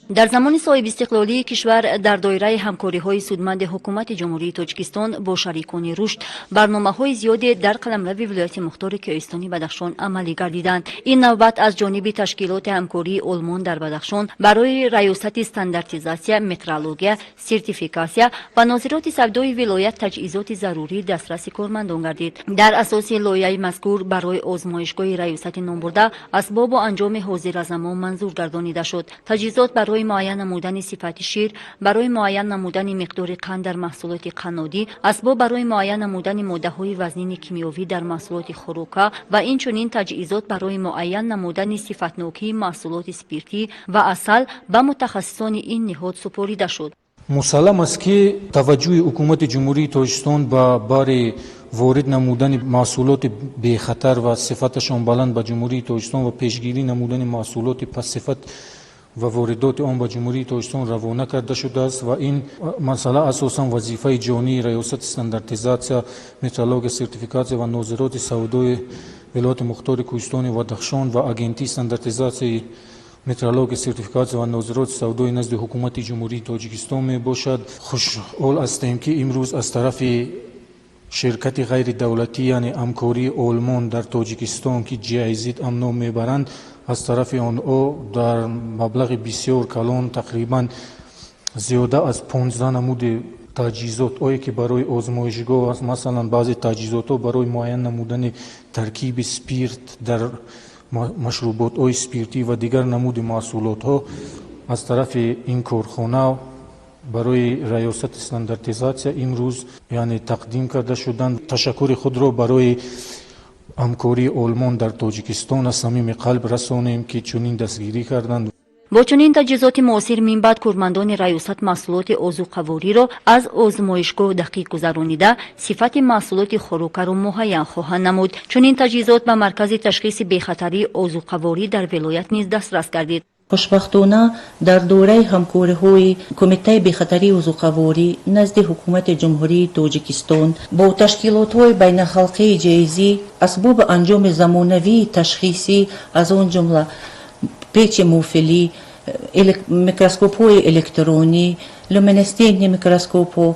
Дар замони соҳибистиқлолии кишвар, дар доираи ҳамкориҳои судманди Ҳукумати Ҷумҳурии Тоҷикистон бо шарикони рушд, барномаҳои зиёде дар қаламрави вилояти мухтори Кӯҳистони Бадахшон амалӣ гардиданд. Ин навбат аз ҷониби Ташкилоти ҳамкории Олмон дар Бадахшон барои Раёсати стандартизатсия, метрология, сертификатсия ва нозироти савдои вилоят таҷҳизоти зарурӣ дастраси кормандон гардид. Дар асоси лоиҳаи мазкур барои озмоишгоҳи раёсати номбурда асбобу анҷоми ҳозиразамон манзур гардонида шуд. Таҷҳизот барои муайян намудани сифати шир, барои муайян намудани миқдори қанд дар маҳсулоти қаннодӣ, асбоб барои муайян намудани моддаҳои вазнини кимиёвӣ дар маҳсулоти хӯрока ва инчунин таҷҳизот барои муайян намудани сифатнокии маҳсулоти спиртӣ ва асал ба мутахассисони ин ниҳод супорида шуд. Мусаллам аст, ки таваҷҷӯҳи Ҳукумати Ҷумҳурии Тоҷикистон ба бари ворид намудани маҳсулоти бехатар ва сифаташон баланд ба Ҷумҳурии Тоҷикистон ва пешгирӣ намудани маҳсулоти пастсифат ва воридоти он ба Ҷумҳурии Тоҷикистон равона карда шудааст. Ва ин масъала асосан вазифаи ҷонии Раёсати стандартизатсия, метрология, сертификатсия ва нозироти савдои вилояти мухтори Кӯҳистони Бадахшон ва Агентии стандартизатсияи, метрология, сертификатсия ва нозироти савдои назди Ҳукумати Ҷумҳурии Тоҷикистон мебошад. Хушҳол ҳастем, ки имрӯз аз тарафи ширкати ғайридавлатӣ, яъне ҳамкории Олмон дар Тоҷикистон, ки GIZ ам ном мебаранд, аз тарафи онҳо дар маблағи бисёр калон, тақрибан зиёда аз 15 намуди таҷҳизотҳое, ки барои озмоишгоҳ аст, масалан, баъзе таҷҳизотҳо барои муайян намудани таркиби спирт дар машруботҳои спиртӣ ва дигар намуди маҳсулотҳо, аз тарафи ин корхона барои Раёсати стандартизатсия имрӯз, яъне, тақдим карда шуданд. Ташаккури худро барои ҳамкории Олмон дар Тоҷикистон аз самими қалб расонем, ки чунин дастгирӣ карданд. Бо чунин таҷҳизоти муосир минбаъд кормандони раёсат маҳсулоти озуқавориро аз озмоишгоҳ дақиқ гузаронида, сифати маҳсулоти хӯрокаро муайян хоҳанд намуд. Чунин таҷҳизот ба маркази ташхиси бехатарии озуқаворӣ дар вилоят низ дастрас гардид. Хушбахтона, дар доираи ҳамкориҳои Кумитаи бехатарии озуқаворӣ назди Ҳукумати Ҷумҳурии Тоҷикистон бо ташкилотҳои байналхалқии GIZ асбоби анҷоми замонавии ташхисӣ, аз он ҷумла печи муфелӣ, микроскопҳои электронӣ, люминесцентный микроскопҳо,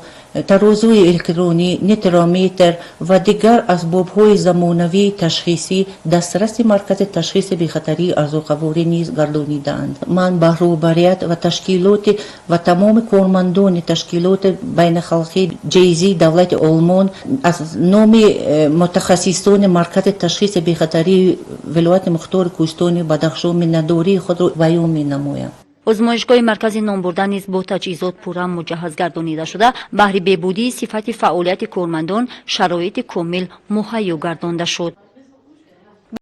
тарозуи электронӣ, нитрометр ва дигар асбобҳои замонавии ташхисӣ дастраси маркази ташхиси бехатарии озуқаворӣ низ гардонидаанд. Ман ба роҳбарият ва ташкилоти ва тамоми кормандони ташкилоти байналхалқии GIZ давлати Олмон аз номи мутахассисони маркази ташхиси бехатарии вилояти мухтори Кӯҳистони Бадахшон миннатдории худро баён менамоям. Озмоишгоҳи маркази номбурда низ бо таҷҳизот пурра муҷаҳҳаз гардонида шуда, баҳри беҳбудии сифати фаъолияти кормандон шароити комил муҳайё гардонда шуд.